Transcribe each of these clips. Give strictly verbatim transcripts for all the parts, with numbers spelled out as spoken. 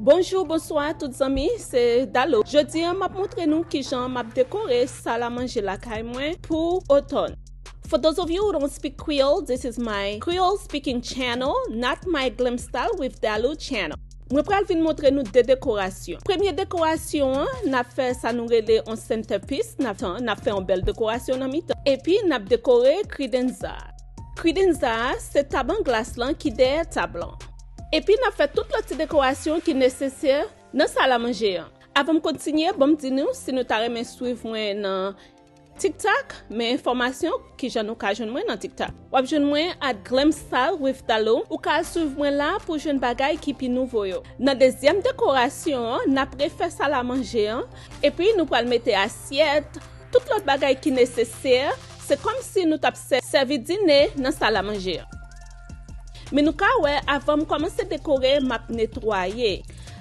Bonjou, bonswa tout zanmi, se Dalo. Jodi a, m ap montre nou kijan m ap dekore sal a manje lakay mwen pou otòn. For those of you who don't speak Creole, this is my Creole speaking channel, not my Glam Style with Dalou channel. Mwen pral vin montre nou de dekorasyon. Premye dekorasyon an, n ap fè sa nou rele yon centerpiece, n ap, n ap fè yon bèl dekorasyon nan mitan. Epi n ap dekore credenza. Credenza a, se tab an glas lan ki dèyè tab lan. Epi n ap fè tout lòt ti dekorasyon ki nesesè nan sal a manje an. Avan m kontinye, ban m di nou, si nou ta renmen swiv mwen nan TikTok, men enfòmasyon kijan nou ka jwenn mwen nan TikTok. W ap jwenn mwen at Glam Style with Dalou. Ou ka al swiv mwen la pou jwenn bagay ki pi nouvo yo. Nan dezyèm dekorasyon an, n ap refè sal a manje an, epi nou pral mete asyèt, tout lòt bagay ki nesesè, se kòmsi nou t ap sè-, sèvi dine nan sal a manje an. Men nou ka wè, avan m kòmanse dekore, m ap netwaye.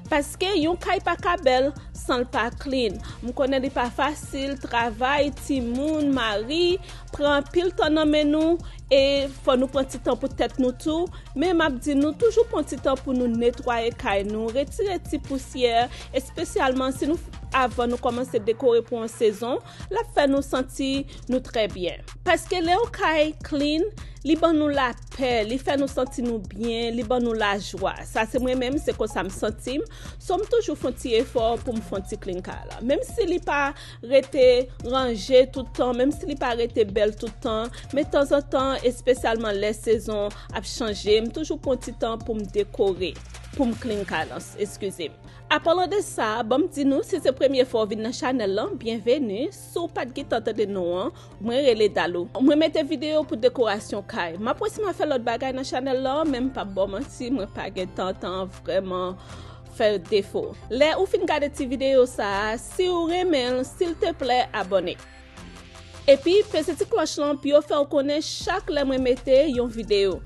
Paske yon kay pa ka bèl san l pa clean. M konnen li pa fasil, travay, timoun, mari, pran anpil tan nan men nou, e fò nou pran ti tan pou tèt nou tou. Men m ap di nou, toujou pran ti tan pou nou netwaye kay nou, retire ti pousyè, espesyalman si nou, avan nou kòmanse dekore pou yon sezon, l ap fè nou santi nou trè byen. Paske lè yon kay clean, li ban nou lapè, li fè nou santi nou byen, li ban nou lajwa. Sa se mwen menm, se konsa m santi m. So, m toujou fè yon ti efò pou m fè yon ti clean kay la. Menm si li pa rete ranje tout tan, menm si li pa rete bèl tout tan, men tanzantan, espesyalman lè sezon ap chanje, m toujou pran ti tan pou m dekore, pou m clean kay lan, eskize m. Apalan de sa, ban m di nou, si se premye fwa w vin nan chanèl lan, byenveni. Si w pa t gentan tande non an, mwen rele Dalou. Mwen mete videyo pou dekorasyon kay. M ap wè si m ap fè lòt bagay nan chanèl lan, men m p ap ba w manti, mwen pa gen tan, tan vrèman fè defo. Lè ou fin gade ti videyo sa a, si w renmen l, silteplè, abòne. Epi, peze ti klòch lan pou yo fè w konnen chak lè mwen mete yon videyo.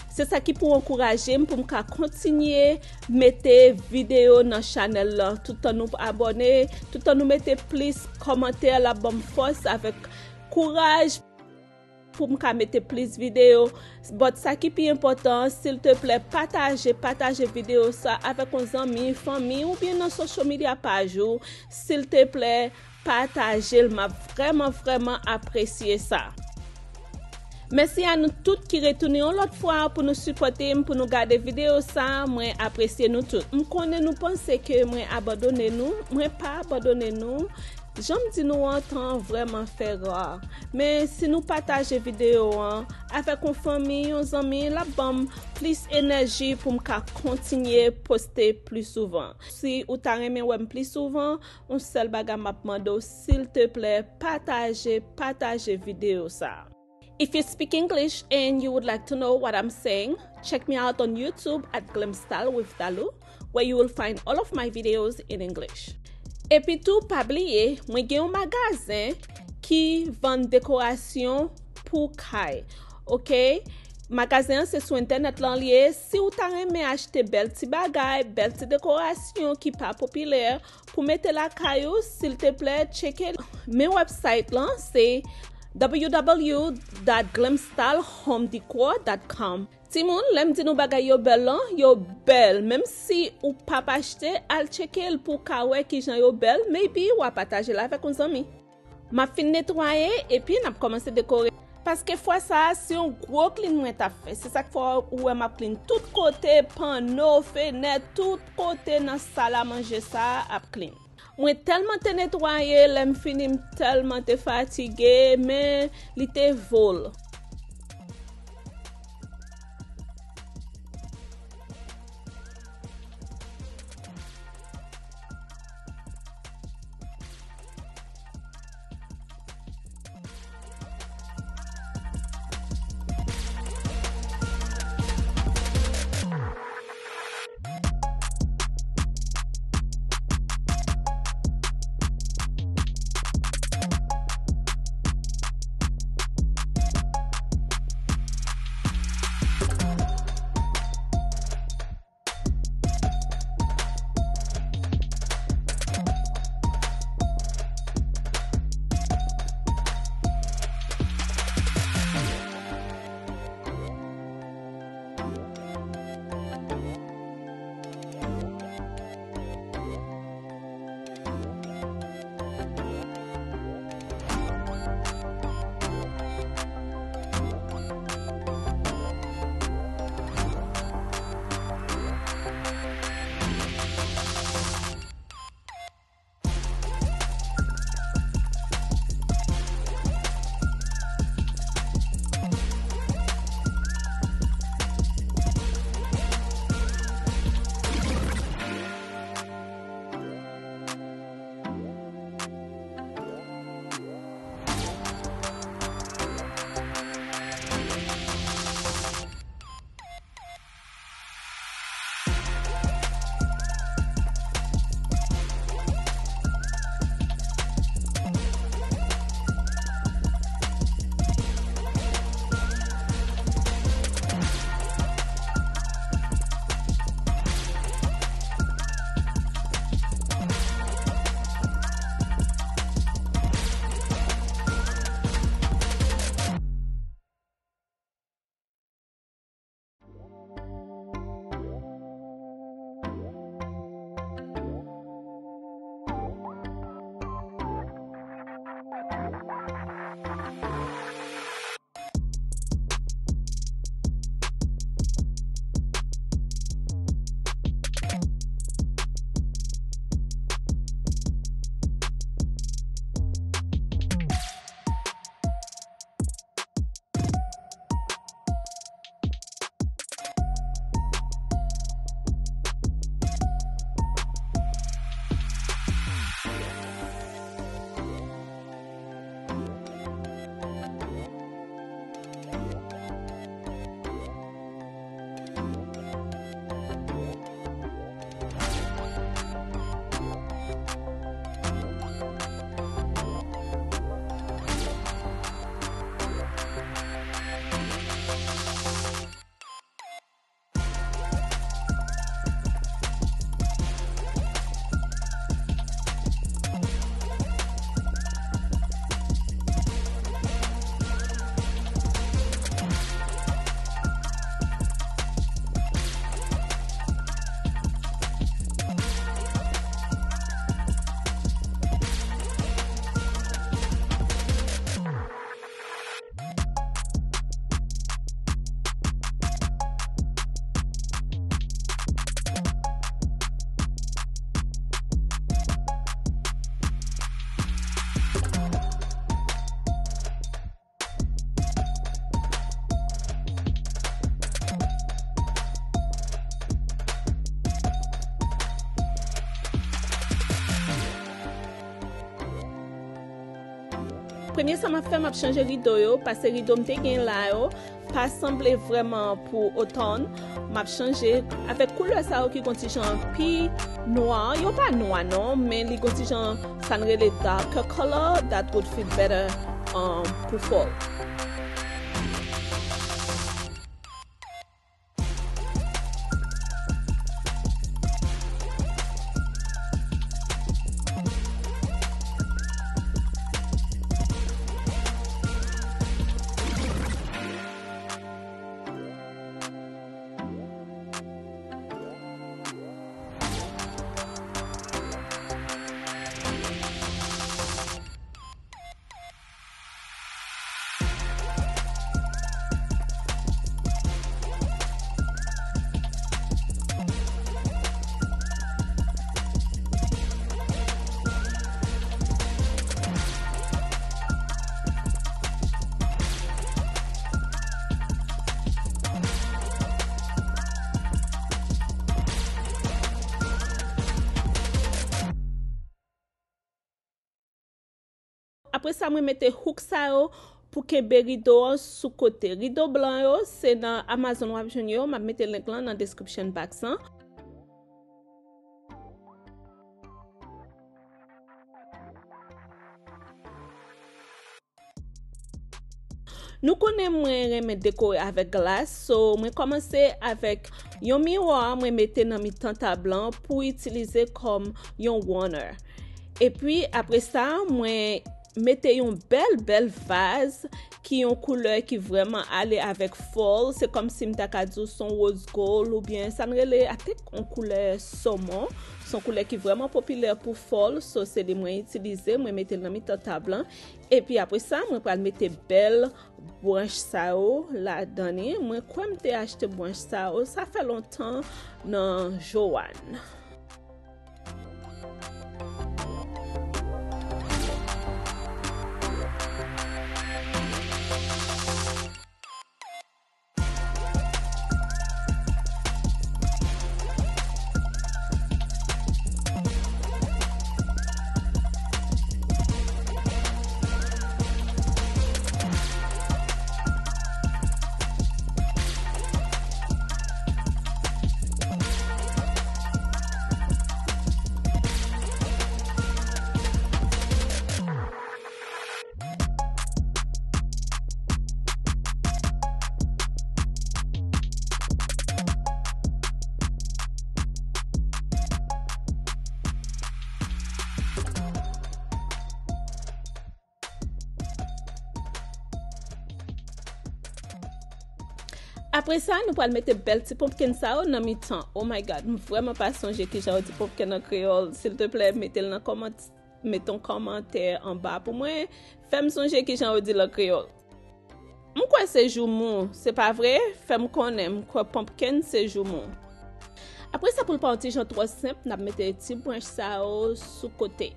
Se sa ki pou ankouraje m pou m ka kontinye mete videyo nan chanèl lan. Toutan nou abòne, toutan nou mete plis kòmantè, l ap ban m fòs avèk kouraj pou m ka mete plis videyo. But sa ki pi enpòtan, silteplè, pataje, pataje videyo sa avèk yon zanmi, fanmi, oubyen nan social media paj ou. Silteplè, pataje l, m ap vrèman, vrèman apresye sa. Mèsi a nou tout ki retounen yon lòt fwa pou nou sipòte m, pou nou gade videyo sa, mwen apresye nou tout. M konnen nou panse ke mwen abandone nou, mwen pa abandone nou. Jan m di nou an, tan an vrèman fè ra. Men si nou pataje videyo an avèk yon fanmi, yon zanmi, l ap ban m plis enèji pou m ka kontinye poste pli souvan. Si ou ta renmen wè m pli souvan, yon sèl bagay m ap mande w, silteplè, pataje, pataje videyo sa. If you speak English and you would like to know what I'm saying, check me out on YouTube at Glam Style with Dalou, where you will find all of my videos in English. Epi tou, pa bliye, mwen gen yon magazen ki vann dekorasyon pou kay. Oke? Magazen an se sou entènèt lan li ye. Si w ta renmen achte bèl ti bagay, bèl ti dekorasyon ki pa popilè, pou mete lakay ou, silteplè, tcheke men website lan, se w w w dot glam style home decor dot com. Timoun, lè m di nou bagay yo bèl lan, yo bèl. Menm si ou p ap achte, al tcheke l pou w ka wè kijan yo bèl. Maybe w a pataje l avèk yon zanmi. M ap fin netwaye, epi n ap kòmanse dekore. Paske fwa sa a, se yon gwo clean mwen t ap fè. Se sa k fè ou wè m ap clean tout kote, panno, fenèt, tout kote nan sal a manje sa a ap clean. Mwen tèlman te netwaye, lè m fini, m tèlman te fatige, men li te vo l. Premye sa m ap fè, m ap chanje rido yo, paske rido m te gen la yo pa sanble vrèman pou otòn. M ap chanje avèk koulè sa yo ki gon ti jan pi nwa. Yo pa nwa non, men li gon ti jan sa n rele darker color that would fit better, um, pou fall. Apre sa, mwen mete hook sa yo pou kenbe rido an sou kote. Rido blan yo, se nan Amazon w ap jwenn yo. M ap mete link lan nan description box lan. Nou konnen mwen renmen dekore avèk glas, so mwen kòmanse avèk yon miwa mwen mete nan mitan tab lan pou itilize kòm yon warner. Epi apre sa, mwen mete yon bèl, bèl vaz ki yon koulè ki vrèman ale avèk fall. Se kòmsi m ta ka di w se yon rose gold oubyen sa n rele, I think, yon koulè somon. Se yon koulè ki vrèman popilè pou fall, so se li mwen itilize, mwen mete l nan mitan tab lan. Epi apre sa, mwen pral mete bèl branch sa yo ladan li. Mwen kwè m te achte branch sa yo, sa fè lontan, nan Joanne. Apre sa, nou pral mete bèl ti pumpkin sa yo nan mitan. Oh my God, m vrèman pa sonje kijan yo di pumpkin an kreyòl. Silteplè, mete l nan kòmant-, mete yon kòmantè anba pou mwen. Fè m sonje kijan yo di l an kreyòl. M kwè se joumou, se pa vre? Fè m konnen, m kwè pumpkin se joumou. Apre sa, pou l pa yon ti jan twò senp, n ap mete ti branch sa yo sou kote.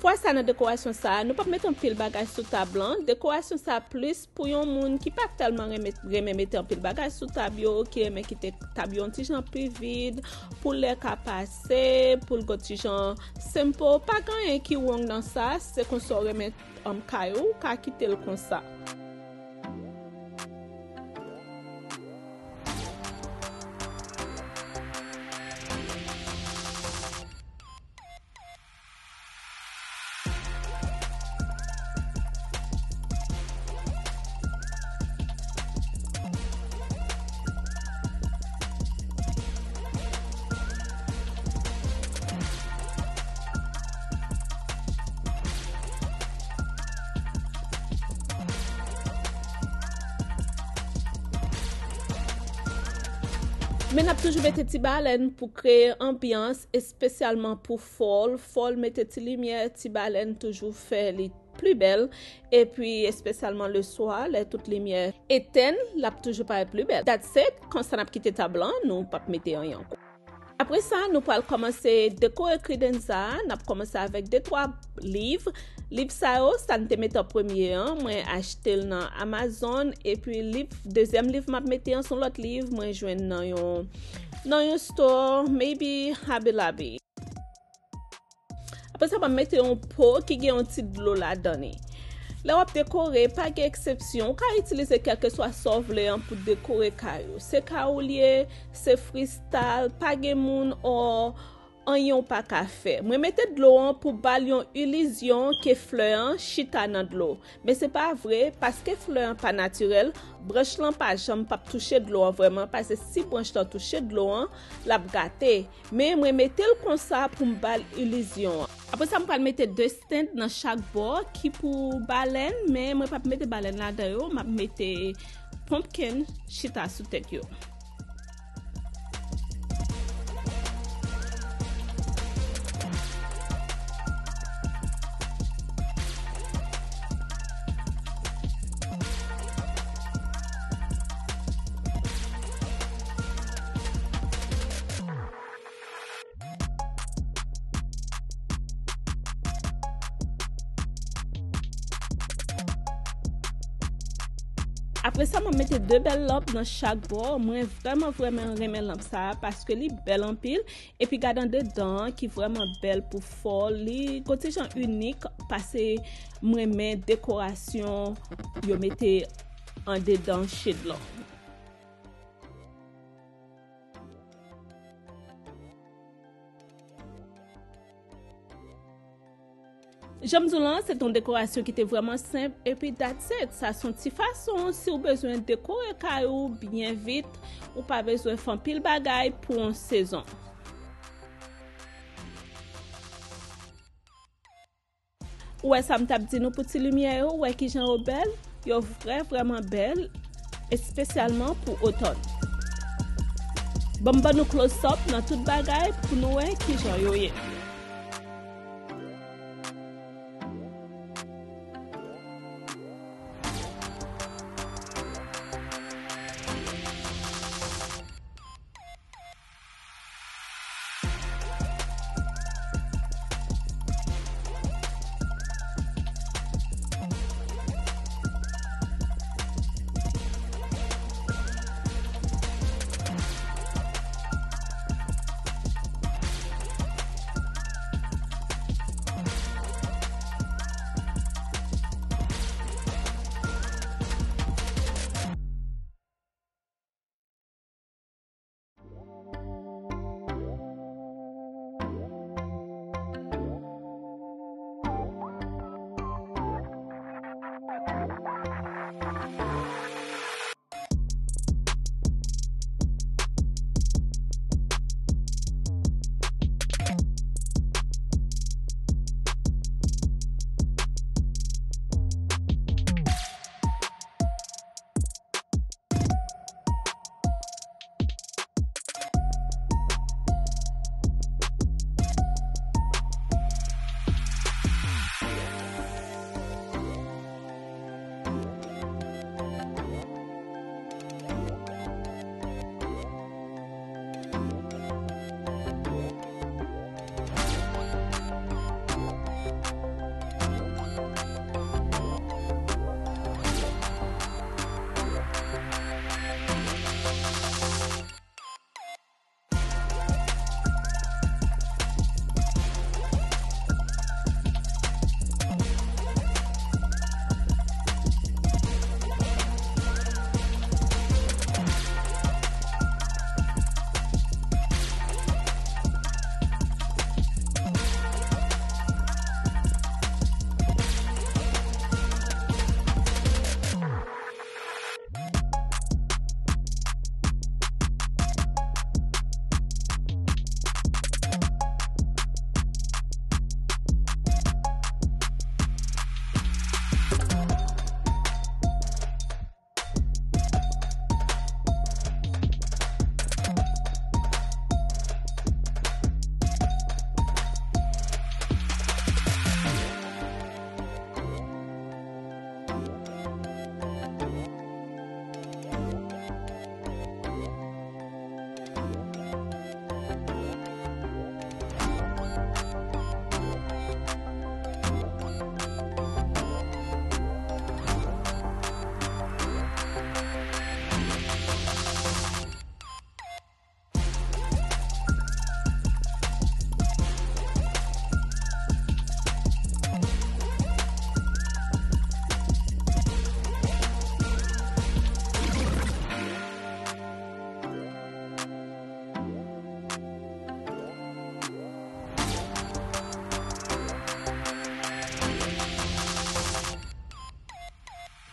Fwa sa nan dekorasyon sa, nou p ap mete anpil bagay sou tab lan. Dekorasyon sa plis pou yon moun ki pa tèlman renmen, renmen mete anpil bagay sou tab yo, ki renmen kite tab yo yon ti jan pi vid, pou lè ka pase, pou l gon ti jan simple. Pa gen anyen ki wrong nan sa, se konsa w renmen, um, kay ou, ou ka kite l konsa. Men n ap toujou mete ti balèn pou kreye anbyans, espesyalman pou fall. Fall mete ti limyè, ti balèn toujou fè li pli bèl. Epi, espesyalman leswa, lè tout limyè etèn, l ap toujou parèt pli bèl. That's it. Konsa n ap kite tab lan, nou p ap mete anyen ankò. Apre sa, nou pral kòmanse dekore kredensa a. N ap kòmanse avèk de twa liv. Liv sa yo, sa n te mete an premye an, mwen achte l nan Amazon. Epi liv, dezyèm liv m ap mete an, se yon lòt liv mwen jwenn nan yon, nan yon store, maybe Hobby Lobby. Apre sa, m ap mete yon po ki gen yon ti dlo ladan li. Lè w ap dekore, pa gen eksepsyon. Ou ka itilize kèlkeswa sa w vle an pou dekore kay ou. Se kay ou l ye, se freestyle, pa gen moun, o, anyen w pa ka fè. Mwen mete dlo an pou ba l yon ilizyon ke flè an chita nan dlo. Men se pa vre, paske flè an pa natirèl, branch lan pa janm p ap touche dlo an vrèman, paske si branch lan touche dlo an, l ap gate. Men mwen mete l konsa pou m ba l ilizyon an. Apre sa, m pral mete de stand nan chak bò ki pou balèn, men mwen p ap mete balèn ladan yo, m ap mete pumpkin chita sou tèt yo. Apre sa, mwen mete de bèl lanp nan chak bò. Mwen vrèman, vrèman renmen lanp sa a paske li bèl anpil. Epi gade andedan an ki vrèman bèl pou fò. Li gon ti jan inik, pase m renmen dekorasyon yo mete andedan shade lan. Jan m di w lan, se te yon dekorasyon ki te vrèman senp, epi that's it. Sa se yon ti fason, si w bezwen dekore kay ou byen vit, ou pa bezwen fè anpil bagay pou yon sezon. Ou wè sa m t ap di nou pou ti limyè yo, ou wè kijan yo bèl? Yo vrè, vrèman bèl, espesyalman pou otòn. Ban m ban nou close up nan tout bagay pou nou wè kijan yo ye.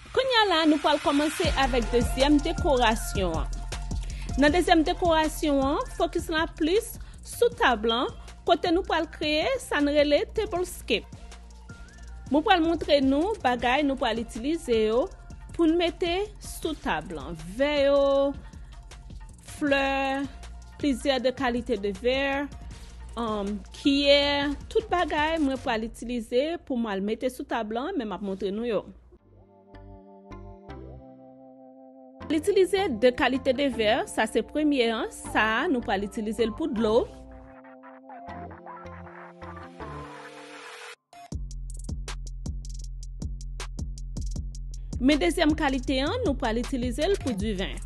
Kounye a la, nou pral kòmanse avèk dezyèm dekorasyon an. Nan dezyèm dekorasyon an, fokis la plis sou tab lan, kote nou pral kreye sa n rele tablescape. Mwen pral montre nou bagay nou pral itilize yo pou n mete sou tab lan. Vè yo, flè, plizyè de kalite de vè, um, kiyè, tout bagay mwen pral itilize pou m al mete sou tab lan, men m ap montre nou yo. L itilize de kalite de vè, sa se premye an, sa a nou pral itilize l pou dlo. Men dezyèm kalite an, nou pral itilize l pou diven.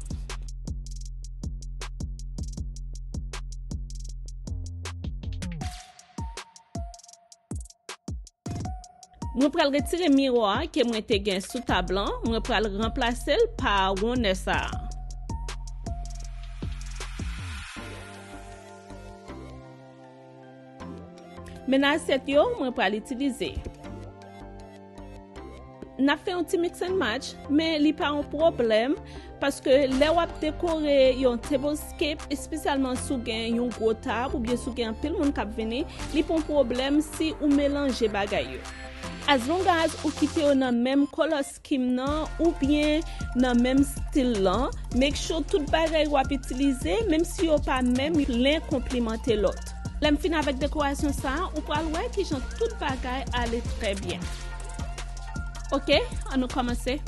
Mwen pral retire miwa ke mwen te gen sou tab lan, mwen pral ranplase l pa wonnè sa a. Men asyèt yo, mwen pral itilize. N ap fè yon ti mix and match, men li pa yon pwoblèm, paske lè w ap dekore yon tablescape, espesyalman si w gen yon gwo tab oubyen si w gen anpil moun k ap vini, li pa yon pwoblèm si ou melanje bagay yo. As long as ou kite yo nan menm color scheme nan oubyen nan menm stil lan, make sure tout bagay w ap itilize, menm si yo pa menm, len konplimante lòt. Lè m fin avèk dekorasyon sa a, ou pral wè kijan tout bagay ale trè byen. Oke, ann nou kòmanse.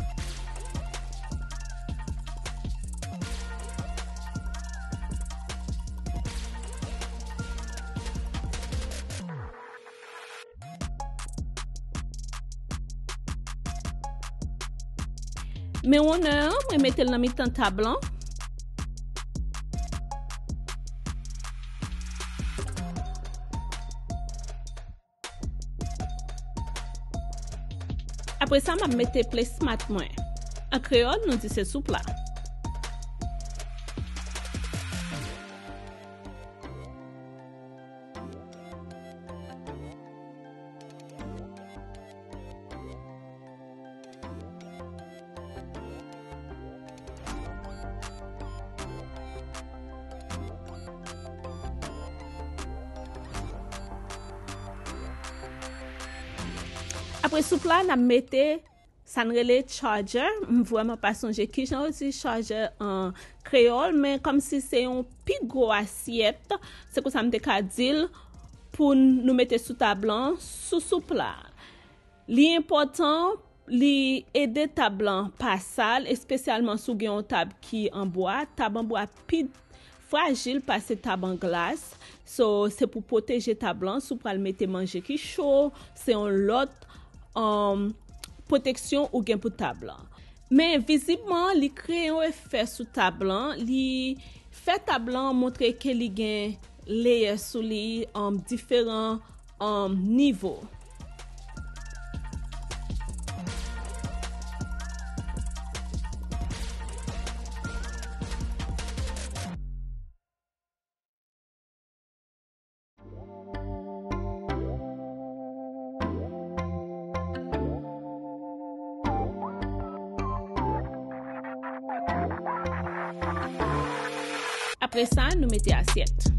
Men wonnè an, mwen mete l nan mitan tab lan. Apre sa, m ap mete placemat mwen. An kreyòl, nou di se soupla. Apre soupla, n ap mete sa n rele charger. M vrèman pa sonje kijan yo di charger an kreyòl, men kòmsi se yon pi gwo asyèt, se konsa m te ka di l, pou n, nou mete sou tab lan, sou soupla. Li enpòtan, li ede tab lan pa sal, espesyalman si w gen yon tab ki an bwa. Tab an bwa pi frajil pase tab an glas. So, se pou pwoteje tab lan. Si w pral mete manje ki cho, se yon lòt, um, pwoteksyon ou gen pou tab lan. Men vizibman, li kreye yon efè sou tab lan. Li fè tab lan montre ke li gen leyè sou li, um, diferan, um, nivo. Apre sa, nou mete asyèt.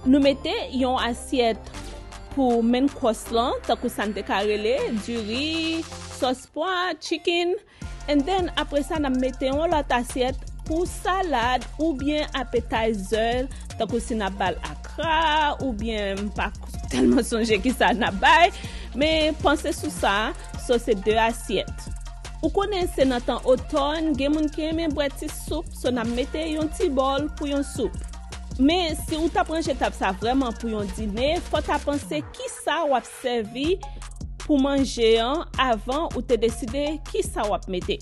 Nou mete yon asyèt pou main course lan, tankou sa n te ka rele, diri, sòs pwa, chicken. And then, apre sa, n ap mete yon lòt asyèt pou salad oubyen appetizer, tankou si n ap ba l akra, oubyen m pa tèlman sonje kisa n ap bay, men panse sou sa, so se de asyèt. Ou konnen se nan tan otòn, gen moun ki renmen bwè ti soup, so n ap mete yon ti bòl pou yon soup. Men, si w t ap ranje tab sa vrèman pou yon dine, fò w ta panse kisa w ap sèvi pou manje an avan ou te deside kisa w ap mete.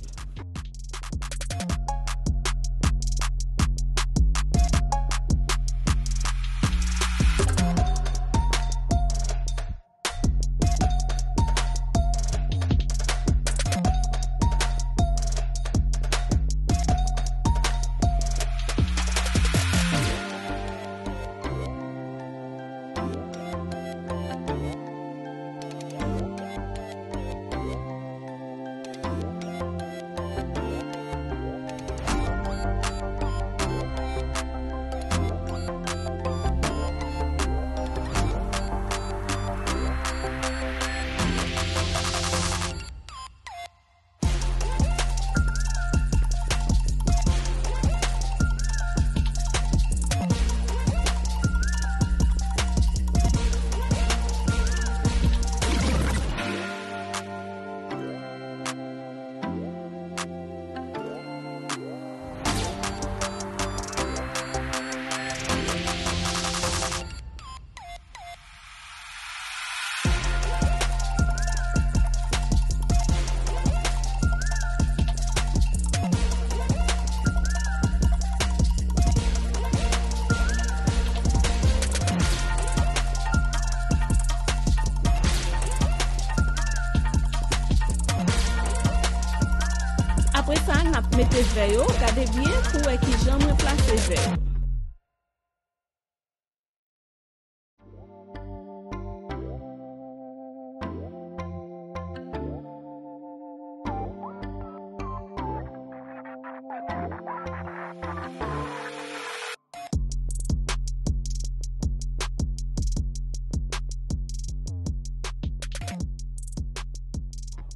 Apre sa, n ap mete vè yo. Gade byen pou w wè kijan mwen plase vè yo.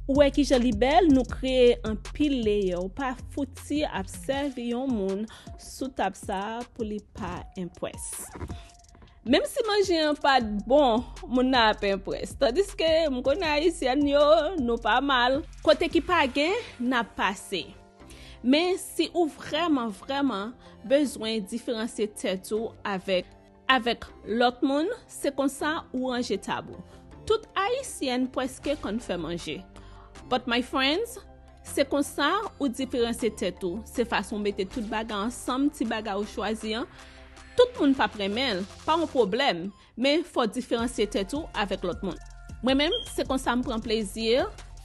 Ou wè kijan li bèl, nou kreye anpil leyè. Ou pa fouti ap sèvi yon moun sou tab sa a pou li pa enpwès. Menm si manje an pa t bon, moun nan ap enpwès. Tandiske m konnen Ayisyèn yo, nou pa mal. Kote ki pa gen, n ap pase. Men si ou vrèman, vrèman bezwen diferansye tèt ou avèk, avèk lòt moun, se konsa ou ranje tab ou. Tout Ayisyèn prèske konn fè manje. But my friends, se konsa ou diferansye tèt ou. Se fason w mete tout bagay ansanm, ti bagay ou chwazi an. Tout moun p ap renmen l, pa yon pwoblèm. Men fò w diferansye tèt ou avèk lòt moun. Mwen menm, se konsa m pran plezi,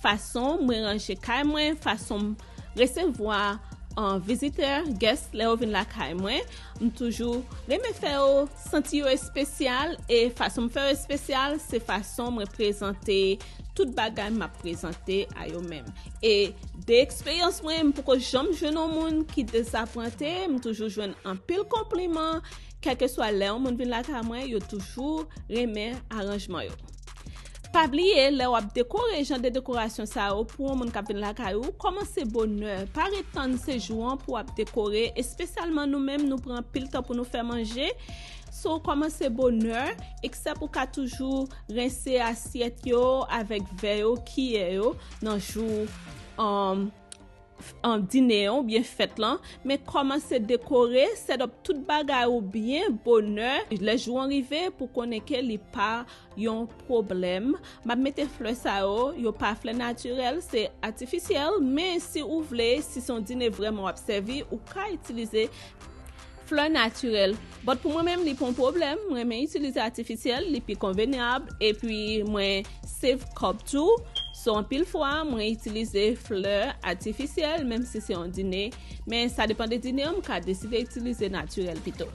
fason mwen ranje kay mwen, fason m resevwa, uh, vizitè, guest, lè yo vin lakay mwen. M toujou renmen fè yo santi yo espesyal, e fason m fè yo espesyal, se fason mwen prezante tout bagay m ap prezante a yo menm. E de eksperyans mwen, m poko janm jwenn yon moun ki dezapwente, m toujou jwenn anpil konpliman, kèlkeswa lè yon moun vin lakay mwen, yo toujou renmen aranjman yo. Pa bliye, lè w ap dekore jan de dekorasyon sa yo pou yon moun k ap vin lakay ou, kòmanse bonè. Pa ret tann se jou an pou w ap dekore, espesyalman nou menm, nou pran anpil tan pou nou fè manje. So, kòmanse bonè, eksèp ou ka toujou rense asyèt yo avèk vè yo, kiyè yo nan jou, um, an dine an oubyen fèt lan, men kòmanse dekore, set up tout bagay ou byen bonè. Lè jou an rive, pou konnen ke li pa yon pwoblèm. M ap mete flè sa yo, yo pa flè natirèl, se atifisyèl, men si ou vle, si se yon dine vrèman w ap sèvi, ou ka itilize flè natirèl. But pou mwen menm, li pa yon pwoblèm. Mwen renmen itilize atifisyèl, li pi konvenyab, epi mwen save kòb tou. So, anpil fwa, mwen itilize flè atifisyèl, menm si se yon dine. Men sa depann de dine an, m ka deside itilize natirèl pito.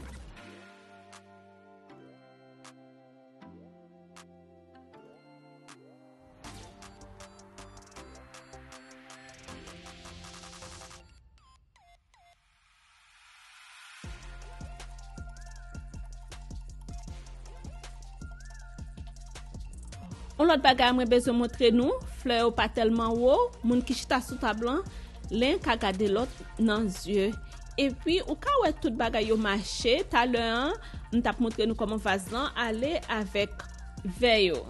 Yon lòt bagay mwen bezwen montre nou, flè yo pa tèlman wo, moun ki chita sou tab lan, len ka gade lòt nan zye. Epi, ou ka wè tout bagay yo mache. Talè an, m t ap montre nou kòman vaz lan ale avèk vè yo.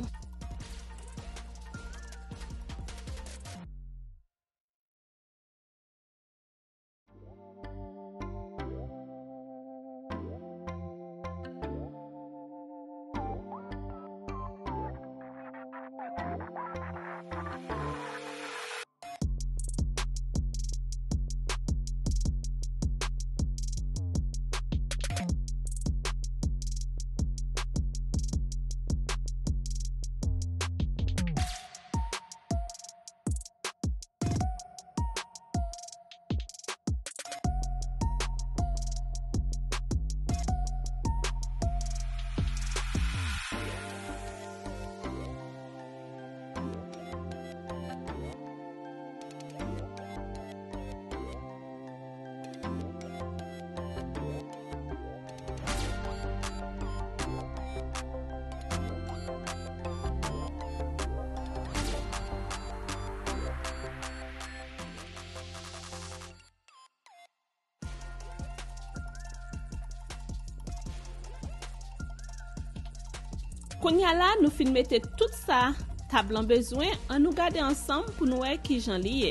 Kounye a la, nou fin mete tout sa tab lan bezwen, ann nou gade ansanm pou n wè kijan li ye.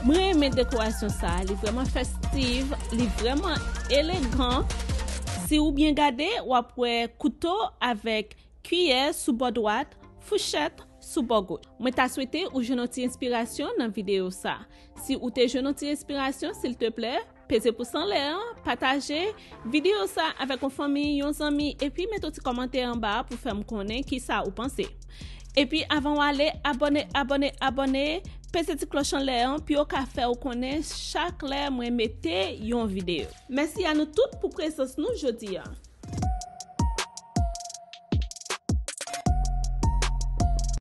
Mwen renmen dekorasyon sa, li vrèman festiv, li vrèman elegan. Si ou byen gade, w ap wè kouto avèk kiyè sou bò dwat, fouchèt sou bò goch. Mwen ta swete ou jwenn yon ti enspirasyon nan videyo sa. Si ou te jwenn yon ti enspirasyon, silteplè, peze pous anlè an, pataje videyo sa avèk yon fanmi, yon zanmi, epi mete yon ti kòmantè anba a pou fè m konnen kisa ou panse. Epi avan w ale, abòne, abòne, abòne, peze ti klòch anlè an pou yo ka fè w konnen chak lè mwen mete yon videyo. Mèsi a nou tout pou prezans nou jodi a.